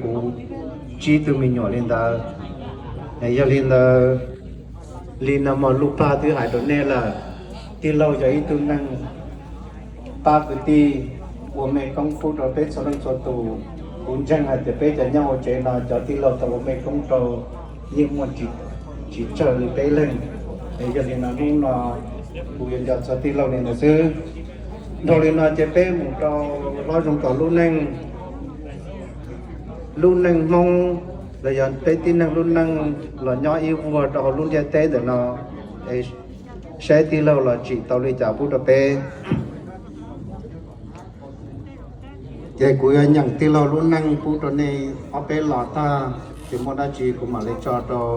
Kuv tsib tug me nyuam li ntawd. Yog li ntawd, li no mas lub pag twb hais rau nej lawm, tij laug yog ib tug neeg pab kwv tij ua mej koob pub rau peb txhua leej txhua tus. Kuv ntseeg hais tias peb cov nyob hauv tsev no cov tij laug tau ua mej koob rau yeej muaj tsis tsawg li peb leeg. Es yog li no hnub no kuv yuav nco txog tij laug li ntawd xwb. Dhau li no ces peb mus rau hlob Zoo Kos lub neej, lub neej Hmoob los yog peb tib neeg lub neej los nyob ib vuag rau hauv lub ntiaj teb ntawm no, es saib tij laug los tsim tau li cas pub rau peb. Ces kuv yuav nyeem tij laug lub neej pub rau nej ob peb los tag, ces muaj dab tsi kuv mam li tso rau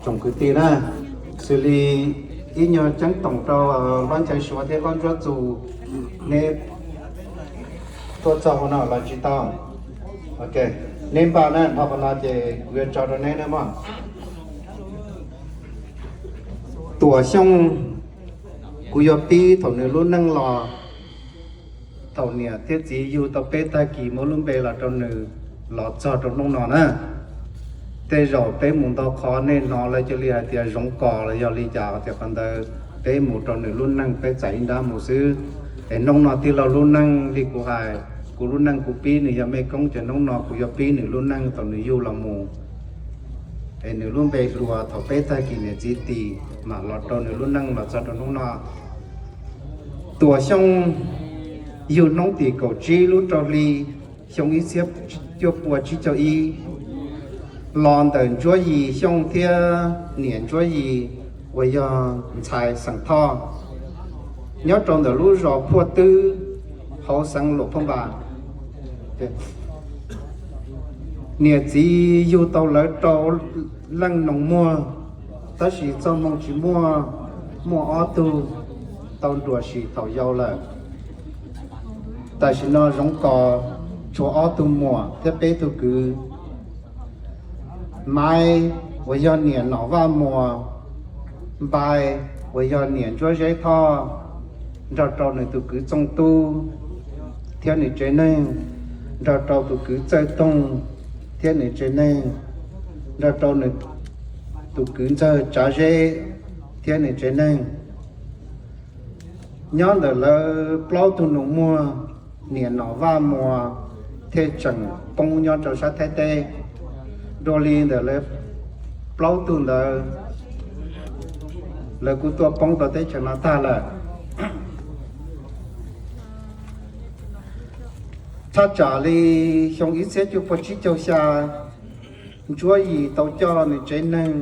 tsoom kwv tij na. Xws li ib nyuag ceeb toom rau hlob Nchaiv Suav thiab hlob Ntsuab Txus, neb tuaj txog hauv no los tsis tau? Ok, neb npaj na, npaj qhov no ces kuv yuav tso rau neb na mog. Tuam Xyooj, kuv yuav pib thaum nws lub neej los, thaum niam thiab txiv yug tau peb tag kis muab lub npe los rau nws los txog rau hnub no na. Tej zaum peb mus ntau qhov nej hnov lawv cia li hais tias Zoov Kos los yog li cas tias qhov ntawd, peb mus rau nws lub neej peb txais ib nrab mus xwb. Es hnub no tij laug lub neej li kuv hais, kuv lub neej kuv pib nws yog mej koob, ces hnub no kuv yuav pib nws lub neej thaum nws yug los mus, es nws lub npe hluas thaum peb tag kis niam txiv tis mam los rau nws lub neej los txog rau hnub no. Tuam Xyooj yug hnub tim kaum tsib lub rau hli xyoo ib txhiab cuaj pua tsib caug ib, los ntawm Ntsuab Yis Xyooj thiab niam Ntsuab Yis uas yog ntxhais xeem Thoj, nyob rau ntawm lub zos Phuaj Twb hauv xeev Luam Phaj Npas. Niam txiv yug tau lawv rau leej noog muag, tab sis txoj hmoo tsis muaj, muaj ob tug tau nruam sim thaum yau lawm. Tam sim no Zoov Kos tshuav ob tug muam thiab peb tug kwv. Maiv uas yog niam Nom Vaj Muas, Npai uas yog niam Ntsuab Zeb Thoj, nrog rau nws tus kwv Txooj Tub thiab nws tsev neeg, nrog rau tus kwv Txawj Toog thiab nws tsev neeg, nrog rau nws tus kwv ntxawg Tsav Zeb thiab nws tsev neeg. Nyob ntawm lawv plaub tug nus muag, niam Nom Vaj Muas thiaj tseem poob nyob rau sab Thaib teb. Dua li ntawm lawv plaub tug ntawd, lawv kuj tuaj poob rau teb chaws no tag lawm. Thaj tsam li xyoo ib txhiab cuaj pua tsib caug xya, Ntsuab Yis tau coj nws tsev neeg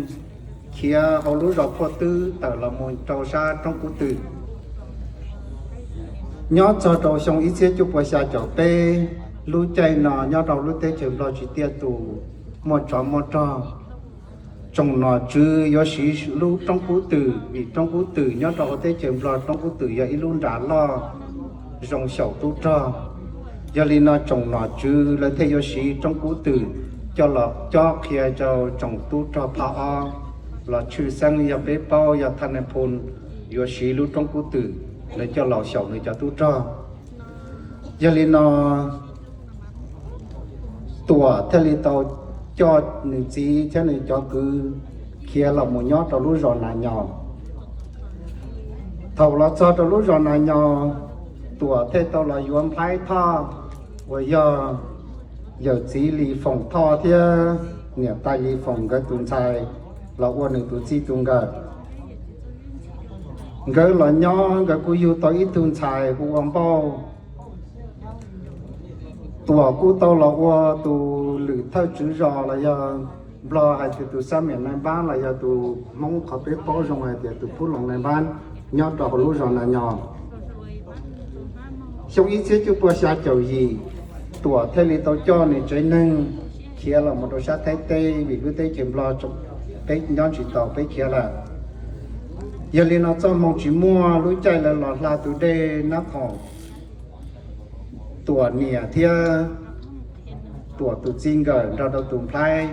khiav hauv lub zos Phuaj Twb tawm los mus rau sab roob Kub Twm. Nyob txog rau xyoo ib txhiab cuaj pua xya caum peb, lub caij no nyob rau lub teb chaws Nplog tsis tiaj tus, muaj tsov muaj rog. Tsoom nom tswv yuav siv lub roob Kub Twm, vim roob Kub Twm nyob rau hauv teb chaws Nplog, roob Kub Twm yog ib lub nras loj zoo xyaum tub rog. Yog li no tsoom nom tswv lawv thiaj yuav siv roob Kub Twm coj los cob qhia rau tsoom tub rog phab ob los tshwj xeeb. Yog peb paub yog Thaj Nais Phoo yuav siv lub roob Kub Twm, lawv coj los xyaum nws cov tub rog. Yog li no Tuam thiaj li tau coj nws txiv thiab nws cov kwv khiav los mus nyob rau lub zos Nas Nyos. Thaum los txog rau lub zos Nas Nyos, Tuam thiaj tau los yuav Nplhaib Thoj uas yog yawm txiv Lis Foom Thoj thiab niam tais Lis Foom nkawd tus ntxhais los ua nws tus txij tus nkawm. Nkawd los nyob nkawd kuj yug tau ib tug ntxhais hu ua Npauj. Tuam kuj tau los ua tus lwm thawj tswv zos los yog Nplog hais tias tus xab miam nai npab los yog tus Hmoob qhov peb paub zoo hais tias tus phub loos nai npab nyob rau hauv lub zos Nas Nyos. Xyoo ib txhiab cuaj pua xya caum yim, Tuam thiaj li tau coj nws tsev neeg khiav los mus rau sab Thaib teb vim lub teb chaws Nplog peb nyob tsis taus peb khiav lawm. Yog li no txoj hmoo tsis muaj, lub caij lawv los hla tus dej Nab Khoom, Tuam niam thiab Tuam tus txij nkawm nrog rau tus Nplhaib,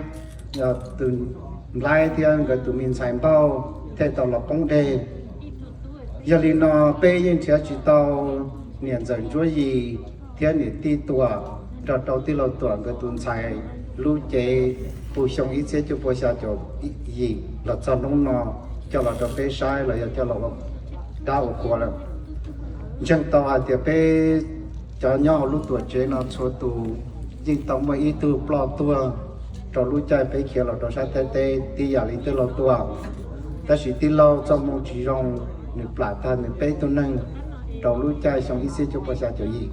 tus Nplhaib thiab nkawd tus me ntxhais Npauj thiaj tau los poob dej. Yog li no peb yeej nrhiav tsis tau niam ntxawm Ntsuab Yis thiab niam tij Tuam nrog rau tij laug Tuam nkawd tus ntxhais lub cev puag xyoo ib txhiab cuaj pua xya caum yim los txog hnub no coj los rau peb saib los yog coj los ua dab ua qhua lawm. Ntseeg tau hais tias peb cov nyob hauv lub tuam tsev no txhua tus yeej tau muaj ib tug ploj tuag rau lub caij peb khiav los rau sab Thaib teb tib yam li tij laug Tuam. Tab sis tij laug txoj moo tsis zoo, nws plam tag nws peb tug neeg rau lub caij xyoo ib txhiab cuaj pua xya caum yim.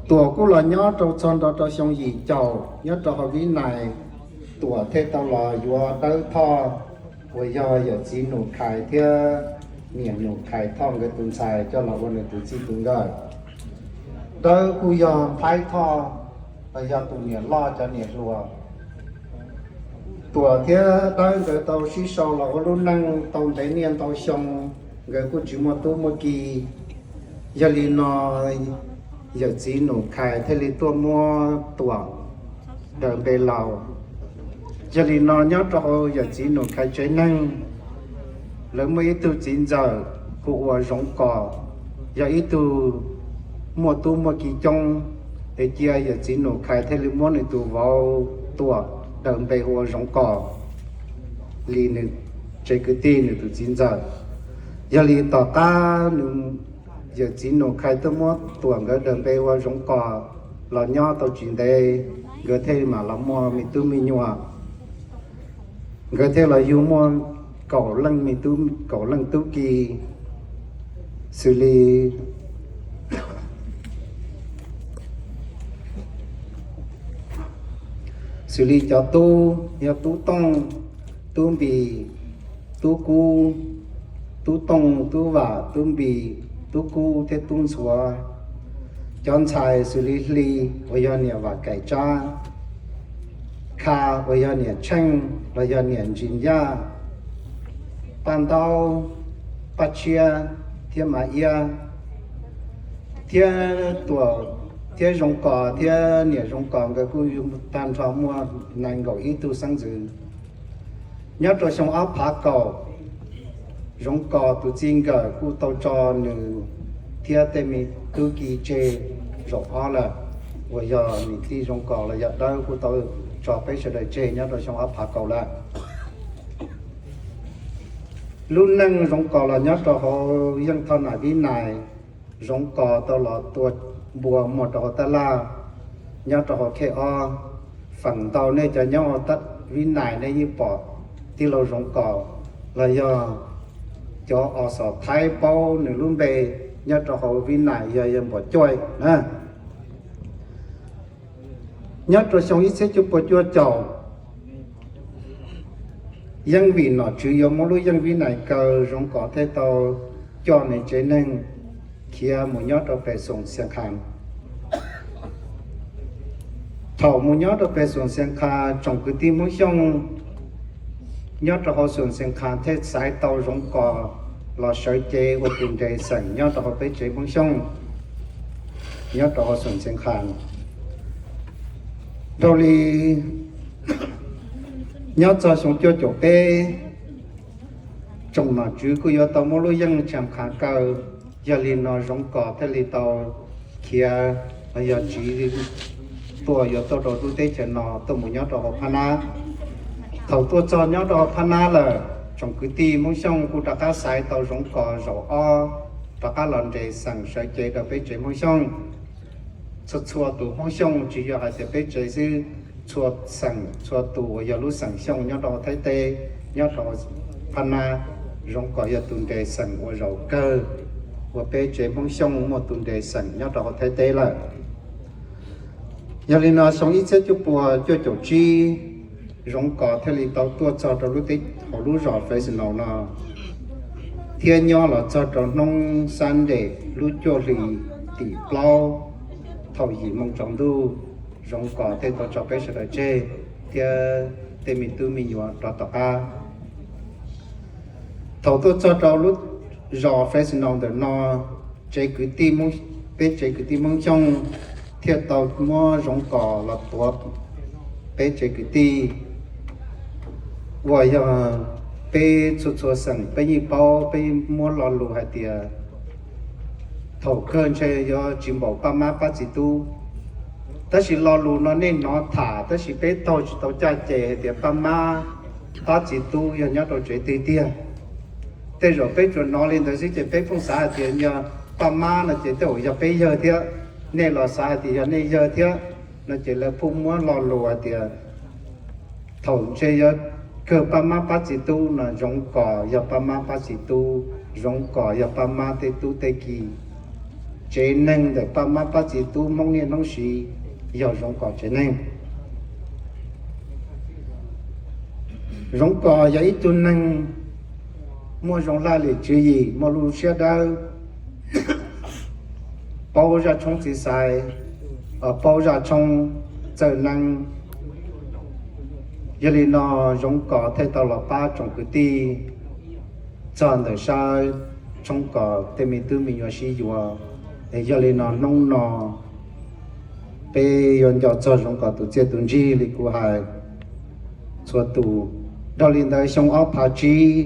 Tuam kuj los nyob rau txog nto rau xyoo yim caum nyob rau hauv Vib Nais, Tuam thiaj tau los yuav Dawb Thoj uas yog yawm txiv Num Khais thiab niam Num Khais Thoj nkawd tus ntxhais coj los ua nws tus txij tus nkawm. Dawb kuj yog Nplhaib Thoj los yog tus niam loj cov niam hluas. Tuam thiab Dawb nkawd tau sib sau los ua lub neej tau ntev niaj ntau xyoo, nkawd kuj tsis muaj tub muaj ki. Yog li no yawm txiv Num Khais thiaj li tuaj muab Tuam daws npe laus. Yog li no nyob rau hauv yawm txiv Num Khais tsev neeg, lawv muaj ib tug txiv ntxawm hu ua Zoov Kos, yog ib tug muaj tub muaj ki coob, es cia yawm txiv Num Khais thiaj li muab nws tus vauv Tuam daws npe hu ua Zoov Kos li nws tsev kwv tij nws tus txiv ntxawm. Yog li tom qab nws, yawm txiv Num Khais tuaj muab Tuam nkawd daws npe ua Zoov Kos los nyob tau tsis ntev, nkawd thiaj mam los muaj me tub me nyuam. Nkawd thiaj los yug muaj kaum leej me tub, kaum leej tub ki, xws li, xws li cov tub yog Tub Tooj, Tub Npis, Tub Kub, Tub Tooj, Tub Vam, Tub Npis, Tub Kub thiab Tub Ntxhuav. Cov ntxhais xws li Hli uas yog niam Vam Kaim Tsab, Kha uas yog niam Tsheej los yog niam Ntsis Yaj, Paj Ntaub, Paj Tshiab thiab Mav Iab, thiab Tuam, thiab Zoov Kos thiab niam Zoov Kos nkawd kuj yug tag nrho muaj nees nkaum ib tug xeeb ntxwv. Nyob rau xyoo ob phav kaum, Zoov Kos tus txij nkawm kuj tau tso nws thiab tej me tub ki tseg zaum ob lawm, uas yog niam tij Zoov Kos los yog Dawb kuj tau tso peb sawv daws tseg nyob rau xyoo ob phav kaum lawm. Lub neej Zoov Kos los nyob rau hauv Yeej Thoj Nam Vib Nais, Zoov Kos tau los tua npua muag rau hauv tab laj nyob rau hauv khej ob. Feem ntau nej cov nyob Vib Nais nej yeej pom tij laug Zoov Kos los yog cov os xos Thaib paub nws lub npe nyob rau hauv Vib Nais yog yawg Npom Cuaj na. Nyob rau xyoo ib txhiab cuaj pua cuaj caum, yeej vim nom tswv yuav muab lub yeej Vib Nais kaw, Zoov Kos thiaj tau coj nws tsev neeg khiav mus nyob rau pem Xoom Xias Khas. Thaum mus nyob rau pem Xoom Xias Khas, tsoom kwv tij Hmoob Xyooj nyob rau hauv Xoom Xias Khas thiaj xaiv tau Zoov Kos los sawv cev ua tus nres xeem nyob rau hauv peb tsev Hmoob Xyooj, nyob rau hauv Xoom Xias Khas. Dhau li nyob txog xyoo cuaj caum peb, tsoom nom tswv kuj yuav tau muab lub yeej Xias Khas kaw. Yog li no Zoov Kos thiaj li tau khiav los yog tsiv tuaj yuav tuaj rau lub teb chaws no tuaj mus nyob rau hauv Phab Nab. Thaum tuaj txog nyob rau hauv Phab Nab lawm, tsoom kwv tij Hmoob Xyooj kuj rov qab xaiv tau Zoov Kos zaum ob rov qab los nres xeem sawv cev rau peb tsev Hmoob Xyooj. Txhua txhua tus Hmoob Xyooj tsis yog hais tias peb tsev xwb, txhua xeem txhua tus uas yog lub xeem Xyooj nyob rau Thaib teb, nyob rau Phab Nab, Zoov Kos yog tus nres xeem uas zaum kawg uas peb tsev Hmoob Xyooj muaj tus nres xeem nyob rau hauv Thaib teb lawm. Yog li no xyoo ib txhiab cuaj pua cuaj caum tsib, Zoov Kos thiaj li tau tuaj txog rau lub teb hauv lub zos Fresno no, thiab nyob los txog rau hnub Sunday lub cuaj hlis tim plaub thaum yim moo tsaus ntuj, Zoov Kos thiaj tau tso peb sawv daws tseg thiab tej me tub me nyuam rov tom qab. Thaum tuaj txog rau lub zos Fresno ntawm no, tsev kwv tij, peb tsev kwv tij Hmoob Xyooj thiaj tau muab Zoov Kos los tuav peb tsev kwv tij uas yog peb txhua txhua xeem peb yeej paub, peb muab lo lus hais tias thaum kawg ntshe yuav tsis npaum pab mab pab txiv tub. Tab sis lo lus no nej hnov tham, tab sis peb taug tsis tau caj ces hais tias pab mab pab txiv tub yog nyob rau tsev twg tiag. Tej zaum peb tsuas hnov li ntawd xwb ces peb pheej xav hais tias yog pab mab no ces tej zaum yog peb yawg thiab, nej los xav hais tias yog nej yawg thiab no ces lawv pheej muab lo lus hais tias thaum ntshe yuav kawg pab mab pab txiv tub no, Zoov Kos yog pab mab pab txiv tub, Zoov Kos yog pab mab tej tub tej ki. Tsev neeg ntawm pab mab pab txiv tub Hmoob niaj hnub siv yog Zoov Kos tsev neeg. Zoov Kos yog ib tug neeg muaj zoo laj lim tswv yim, muaj lub siab dawb, paub zaj tshoob txiv xaiv, paub zaj tshoob txawj neeb. Yog li no Zoov Kos thiaj tau los pab tsoom kwv tij txog ntawm sab tshoob kos tej me tub me nyuam sib yuav. Es yog li no hnub no peb yuav nco txog Zoov Kos tus txiaj tus ntsig li kuv hais txhua tus. Dhau li ntawd xyoo ob phav tsib,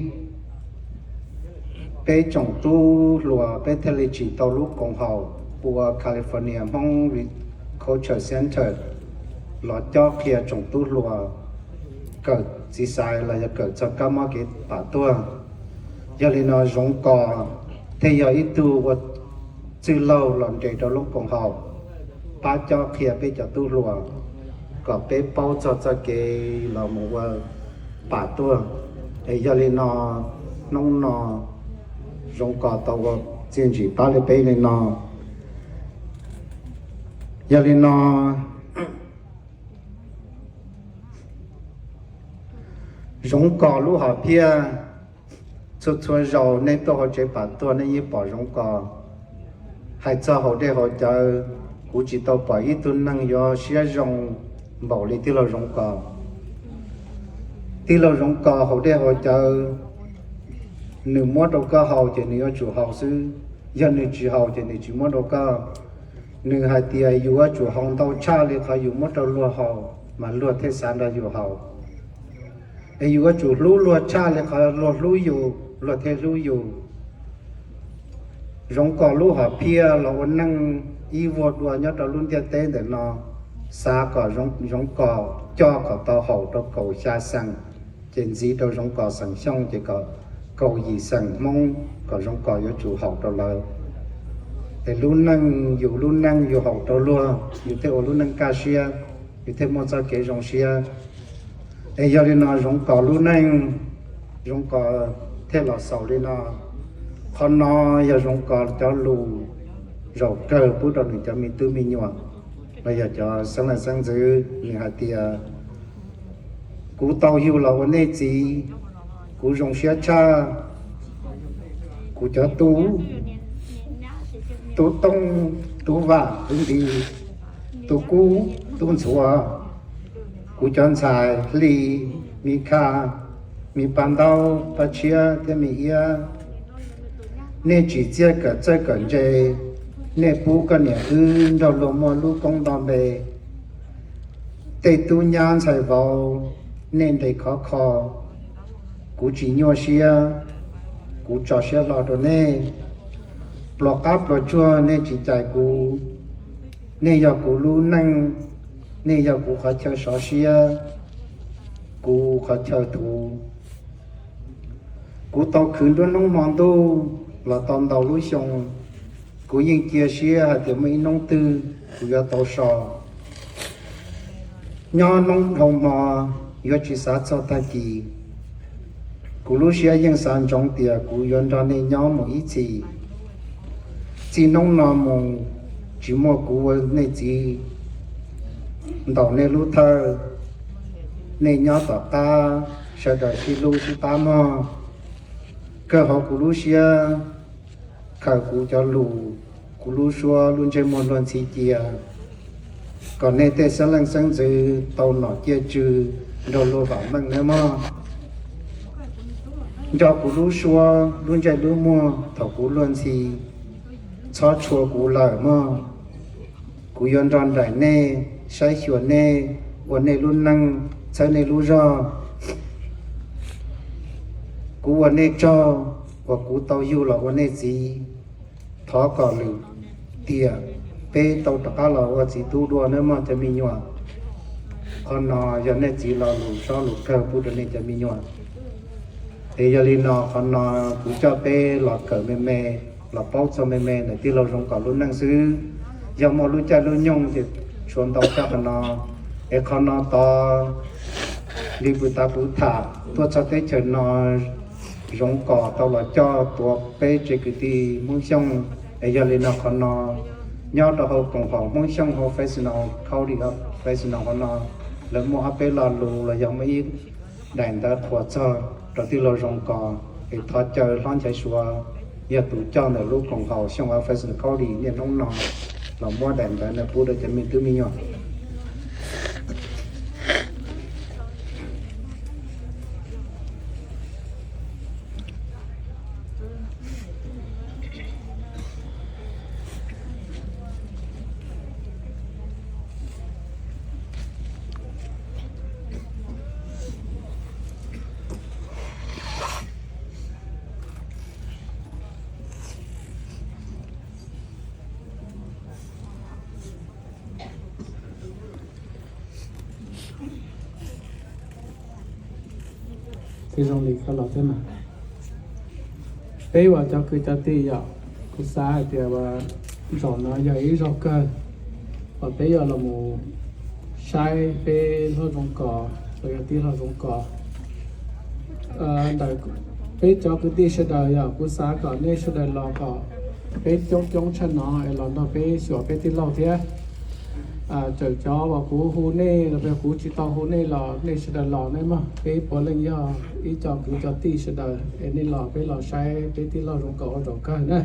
peb tsoom tub hluas peb thiaj li tsim tau lub koom haum hu ua California Hmong Culture Center los cob qhia tsoom tub hluas kawm txiv xaiv los yog kawm txog kab mob kev pam tuag. Yog li no Zoov Kos thiaj yog ib tug ua txwj laug los nres rau lub koom haum pab cob qhia peb cov tub hluas kom peb paub txog txoj kev los mus ua pam tuag. Es yog li no hnub no Zoov Kos tau ua txiaj ntsim pab li peb li no. Yog li no Zoov Kos lub hom phiaj, txhua txhua zaus nej tuaj hauv tsev pam tuag nej yeej pom Zoov Kos. Hais txog haus dej haus cawv, kuv tsis tau pom ib tug neeg yuav siab zoo npaum li tij laug Zoov Kos. Tij laug Zoov Kos haus dej haus cawv, nws muab rau koj haus ces nws yuav tsum haus xwb, yog nws tsis haus ces nws tsis muab rau koj. Nws hais tias yus yuav tsum haus ntau tshaj li qhov yus muab rau luag haus mas luag thiaj xav nrog yus haus. Es yus yuav tsum hlub luag tshaj li qhov luag hlub yus, luag thiaj hlub yus. Zoov Kos lub hom phiaj los ua neej ib vuag dua nyob rau lub ntiaj teb ntawm no, xav kom Zoov Kos coj kom tau haum rau kaum xya xeem, ces ntxiv rau Zoov Kos xeem Xyooj ces kom kaum yim xeem Hmoob kom Zoov Kos yuav tsum haum rau lawv. Es lub neej yus lub neej yus haum rau luag yus thiaj ua lub neej kaj siab, yus thiaj muaj txoj kev zoo siab. Es yog li no Zoov Kos lub neej, Zoov Kos thiaj los xaus li no. Qhov no yog Zoov Kos cov lus zaum kawg pub rau nws cov me tub me nyuam los yog cov xeeb leej xeeb ntxwv. Nws hais tias, kuv tau yug los ua nej txiv, kuv zoo siab tshaj. Kuv cov tub, tub tooj, tub vam, tub nti, tub kub, tub ntxhuav, kuv cov ntxhais hli, me kha, me paj ntaub, paj tshiab thiab me iab, nej tsim txiaj kawm txawj kawm ntse, nej pub koj niam wb nrog luag muaj lub koob nto npe. Tej tub nyab ntxhais vauv, nej nres khov kho, kuv tsis nyuaj siab, kuv tso siab hlo rau nej. Pluas qab pluas tsuag nej tsis cais kuv, nej yog kuv lub neej, nej yog kuv qhov chaw sov siab, kuv qhov chaw thuv. Kuv tau khwv nruab hnub hmo ntuj los tau ntau lub xyoo, kuv yeej cia siab hais tias muaj ib hnub twg kuv yuav tau so. Nyob hnub dhau hmo yuav tsis xav txog tag kis. Kuv lub siab yeej xav ntsoov tias kuv yuav nrog nej nyob mus ib txhis. Txij hnub no mus tsis muaj kuv ua nej txiv, ntaus nej lub thawj, nej nyob tom qab, sawv daws sib hlub sib pab mog. Kawg hauv kuv lub siab, khaws kuv cov lus, kuv lub suab lub ntsej muag luag ntxhi cia, kom nej tej xeeb leej xeeb ntxwv tau nom ciaj tswv nrog luag vam meej nawb mog. Nco kuv lub suab lub ntsej lub muag thaum kuv luag ntxhi, txhob tshua kuv lawm mog. Kuv yuav nrog nraim nej, saib xyuas nej, ua nej lub neej, txhawb nej lub zog. Kuv ua nej tsaug uas kuv tau yug los ua nej txiv. thov kom lwm tiam peb tau rov qab los ua txiv tub dua nawb mog cov me nyuam. Qhov no yog nej txiv lo lus sob lus kawg pub rau nej cov me nyuam. Es yog li no qhov no kuv coj peb los kawm me me, los paub txog me me ntawm tij laug Zoo Kos lub neej xwb. Yog muaj lub caij lub nyoog ces tshuav ntau tshaj qhov no. Es qhov no tod li puag ta kuv tham tuaj txog teb chaws no, Zoo Kos tau los coj tuav peb tsev kwv tij Hmoob Xyooj. Es yog li no qhov no nyob rau hauv koom haum Hmoob Xyooj hauv Fresno County, Fresno qhov no, lawv muaj ob peb lo lus los yog muaj ib daim ntawv qhuas txog rau tij laug Zoo Kos. Es thov caw hlob Nchaiv Suav yog tus coj ntawm lub koom haum Xyooj hauv Fresno County niaj hnub no los muab daim ntawv no pub rau cov me tub me nyuam. Thiaj zoo li koj los thiab mas. Peb ua cov kwv cov tij yom, kuv xav hais tias zaum no yog ib zaug kawg uas peb yuav los mus saib peb hlob Zoo Kos, los yog tij laug Zoo Kos. Ntawm peb cov kwv tij sawv daws yog kuv xav kom nej sawv daws los kom peb coob coob tshaj no es los nrog peb xyuas peb tij laug thiab. Txawm cov uas kuv hu nej los yog kuv tsis tau hu nej los nej sawv daws los nej mog, peb puav leej yog ib co kwv cov tij sawv daws es nej los peb los saib peb tij laug Zoo Kos ua zaum kawg na.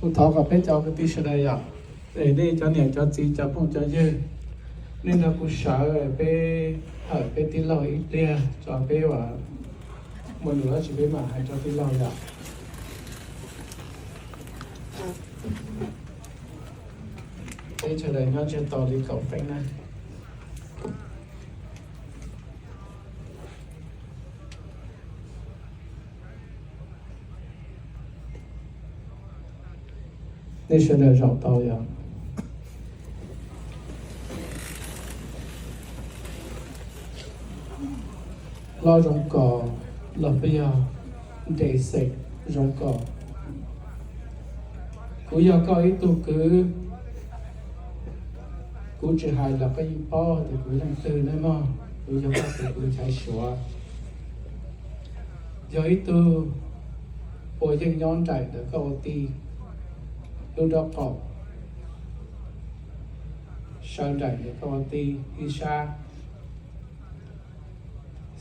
Kuv thov kom peb cov kwv tij sawv daws yom, es nej cov niam cov txiv cov phooj cov ywg, nej nrog kuv sawv peb hawm peb tij laug ib pliag tso peb ua muaj lus dab tsi peb mam hais rau tij laug yom. Peb sawv daws nyob ntsiag to li kaum feeb na. Nej sawv daws zaum tau yog hlob Zoo Kos los peb yog nres xeem Zoo Kos. Kuv yog koj ib tug kwv, kuv tsis hais los koj yeej paub tias kuv leej twg nawb mog. Kuv yog koj tus kwv Nchaiv Suav, yog ib tug uas yeej nyob nraim ntawm koj ua tij lub nraub qaum, sawv nraim ntawm koj ua tij ib sab.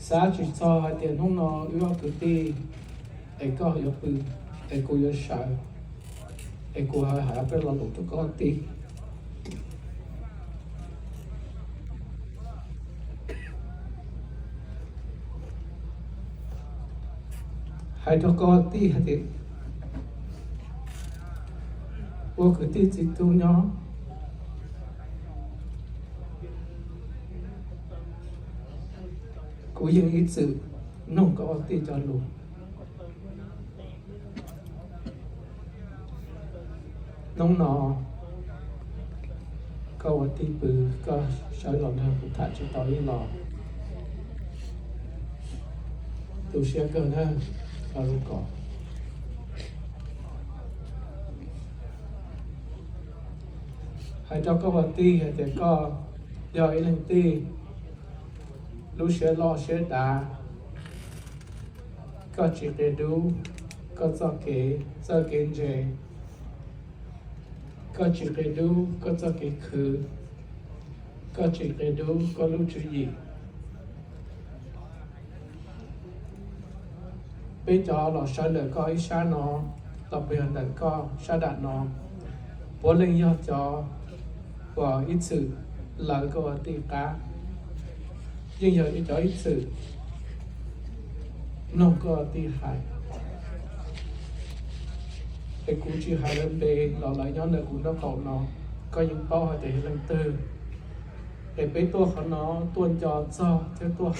Xav tsis txog hais tias hnub no wb ob kwv tij es koj yuav pw es kuv yuav sawv es kuv hais peb lo lus rau koj ua tij. Hais rau koj ua tij hais tias ua kwv tij txiv tub nyob, kuv yeej ib txwm mloog koj ua tij cov lus. Hnub no koj ua tij pw, koj sawv los nrog kuv tham tsis tau ib los, tu siab kawg na, koj Zoo Kos. Hais rau koj ua tij hais tias koj yog ib leeg tij lub siab loj siab dav, koj tsis qia dub koj txoj kev txawj kev ntse, koj tsis qia dub koj txoj kev khwv, koj tsis qia dub koj lub tswv yim. Peb cov los sawv ntawm koj ib sab no, los puas yog ntawm koj sab nram no, puav leej yog cov uas ib txwm lawv koj ua tij qab, yeej yog cov ib txwm mloog koj ua tij hais. Es kuv tsis hais lawv npe los lawv nyob ntawm kuv nraub qaum no, Koj yeej paub hais tias yog leej twg. Es peb tuaj qhov no tuaj nco txog thiab tuaj